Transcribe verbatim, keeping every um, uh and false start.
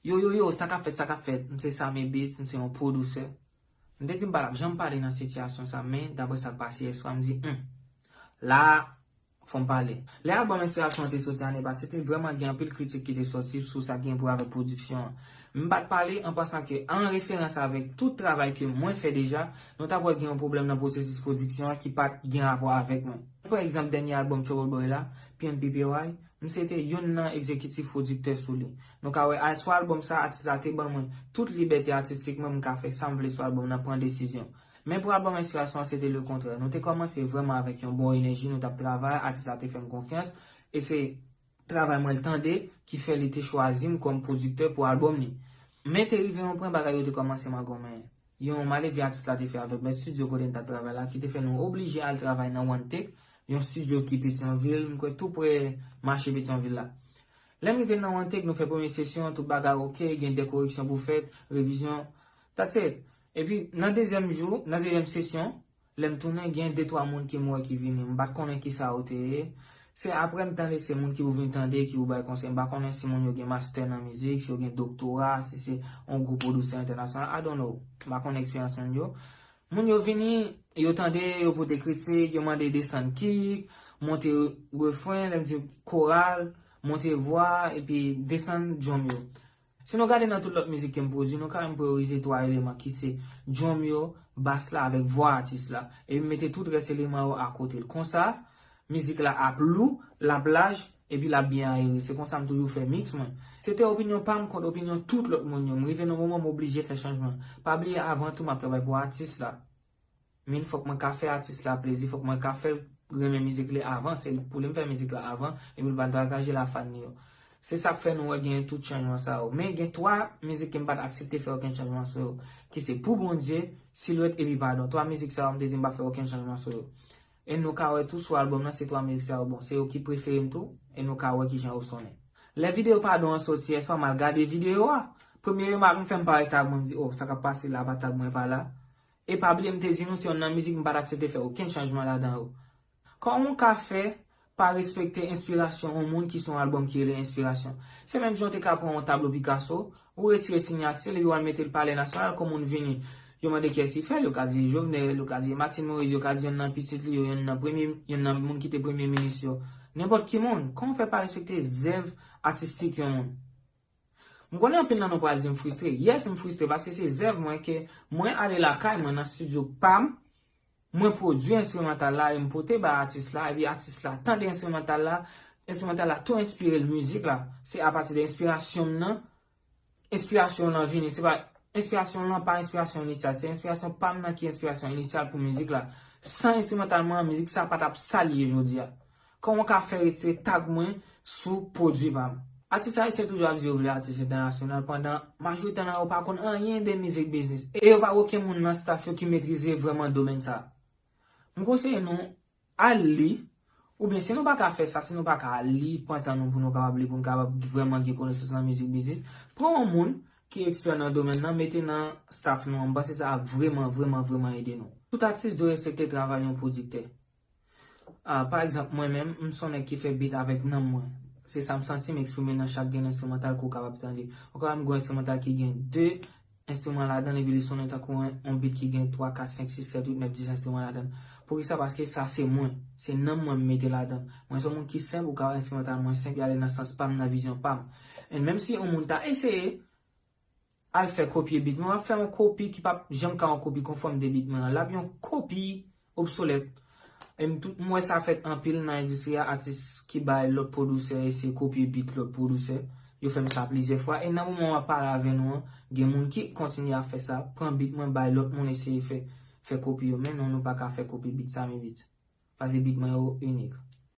Yo, yo, yo, sa k ap fèt, sa k ap fèt? M se Samy Beats, m se yon pwodisè. M te di m pa t ap janm pale nan sitiyasyon sa, men daprè sa k pase yèswa, m di, hmm, la, fò m pale. Lè albòm Enspirasyon an te soti ane pase, te vrèman gen anpil kritik ki te soti sou sa ki gen pou wè avèk pwodiksyon an. M pa t pale an pansan ke, an referans avèk tout travay ke mwen fè deja, nou t ap wè gen yon pwoblèm nan pwosesis pwodiksyon an ki pa t gen rapò avèk mwen. Pa egzanp, dènye albòm Trouble Boy la, P N P P Y, m se te youn nan egzekitif pwodiktè sou li. Nou ka wè, a, sou albòm sa, atis la te ban mwen tout libète atistik mwen, m ka fè sa m vle sou albòm nan, pran desizyon. Men pou albòm Enspirasyon an, se te lekontrè. Nou te kòmanse vrèman avèk yon bon enèji, nou t ap travay, atis la te fè m konfyans, e se travay mwen l tande ki fè li te chwazi m kòm pwodiktè pou albòm li. Men te rive yon pwen, bagay yo te kòmanse mangonmen. Yon maleve atis la te fè avèk mèt estidyo kote n t ap travay la, ki te fè nou oblije al travay nan One Take, yon estidyo ki Petyonvil, m kwè tou pre mache Petyonvil la. Lè m rive nan One Take, nou fè premye sesyon, tout bagay oke, gen de koreksyon pou fèt, revizyon, that's it. Epi, nan dezyèm jou, nan dezyèm sesyon, lè m tounen, gen de twa moun ke m wè ki vini. M pa t konnen kisa yo te ye. Se apre m tande se moun ki pou vin tande, ki pou bay konsèy. M pa konnen si moun yo gen mastè nan mizik, si yo gen doktora, si se yon gwo pwodisè entènasyonal. I don't know. M pa konnen eksperyans moun yo. Moun yo vini, yo tande, yo pote kritik, yo mande desann kick, monte refren, lè m di koral, monte vwa, epi desann djòm yo. Si nou gade nan tout lòt mizik ke m pwodui, nou ka wè m priyorize twa eleman ki se djòm yo, bas la avèk vwa atis la. Epi m mete tout rès eleman yo akote l. Konsa, mizik la ap lou, l ap laj, epi l ap byen ayere. Se konsa m toujou fè miks mwen. Se te opinyon pa m kont opinyon tout lòt moun yo. M rive nan moman m oblije fè chanjman. Pa bliye avan tou m ap travay pou atis la. Men fòk mwen ka fè atis la plezi, fòk mwen ka fè l renmen mizik li avan, se pou li m fè mizik la avan, epi l pa t pataje l a fan li yo. Se sa k fè nou wè gen tout chanjman sa yo. Men gen twa mizik ke m pa t aksepte fè okenn chanjman sou yo, ki se Pou Bondye, Silhouette epi Padon. Twa mizik sa yo, m te di m p ap fè okenn chanjman sou yo. E nou ka wè tou sou albòm nan, se twa mizik sa yo, bon, se yo ki prefere m tou, e nou ka wè kijan yo sonnen. Lè videyo Padon an soti yèswa, m al gade videyo a. Premye remak m fè, m pa wè tag mwen, m di, oh, sa k ap pase la, pa tag mwen pa la. E pa bliye m te di nou se yonn nan mizik m pa t aksepte fè okenn chanjman ladan yo. Kòman w ka fè pa respekte enspirasyon yon moun ki sou yon albòm ki rele Enspirasyon? Se menm jan w te ka pran yon tablo Picasso, ou retire siyati l epi w al mete l Palè Nasyonal, kòm moun vini, yo mande kiyès ki fè l, yo ka di Jovenel, yo ka di Martine Moïse, yo ka di yonn nan pitit li yo, yonn nan premye, yonn nan moun ki te premye minis yo. Nenpòt ki moun. Kòman w fè pa respekte zèv atistik yon moun? M konnen anpil nan nou pral di m fristre. Yes, m fristre paske se zèv mwen ke mwen ale lakay mwen nan estidyo pa m, mwen pwodui enstrimantal la e m pote bay atis la, epi atis la tande enstrimantal la, enstrimantal la tou enspire l mizik la. Se apati de enspirasyon m nan, enspirasyon lan vini. Se pa enspirasyon lan pa enspirasyon inisyal, se enspirasyon pa m nan ki enspirasyon inisyal pou mizik la. San enstrimantal mwen an, mizik sa pa t ap sa l ye jodi a. Kòman w ka fè retire tag mwen sou pwodui pa m? Atis ayisyen toujou ap di yo vle atis entènasyonal, pandan majorite nan yo pa konn anyen de mizik biznis. E yo pa okenn moun nan staff yo ki metrize vrèman domèn sa. M konseye nou al li, oubyen si nou pa ka fè sa, si nou pa ka al li, pran tan nou pou nou kapab li, pou nou kapab vrèman gen konesans nan mizik biznis, pran yon moun ki ekspè nan domèn nan, mete nan staff nou an. M panse sa ap vrèman, vrèman, vrèman ede nou. Tout atis dwe respekte travay yon pwodiktè. Ah, pa egzanp, mwen menm, m se yon nèg ki fè beat avèk nanm mwen. Se sa m santi m eksprime nan chak grenn enstrimantal ke w kapab tande. Ou kapab gwo enstrimantal ki gen de enstriman ladan l epi li sonnen tankou yon, yon beat ki gen twa, kat, senk, sis, sèt, uit, nèf, dis enstriman ladan l. Poukisa? Paske sa se mwen. Se nanm mwen m mete ladan l. Mwen se yon moun ki senp, ou ka wè enstrimantal mwen senp, y ale nan sans pa m, nan vizyon pa m. E menm si yon moun ta eseye, al fè kopye beat mwen, w ap fè yon kopi ki p ap janm ka yon kopi konfòm de beat mwen an. L ap yon kopi obsolèt. E m tou, m wè sa fèt anpil nan endistri a, atis ki bay lòt pwodisè eseye kopye beat lòt pwodisè. Yo fè m sa plizyè fwa. E nan moman w ap pale avè nou an, gen moun ki kontinye ap fè sa, pran beat mwen, bay lòt moun eseye fè, fè kopi yo. Men non, nou pa ka fè kopi beat Samy Beats. Paske beat mwen yo inik.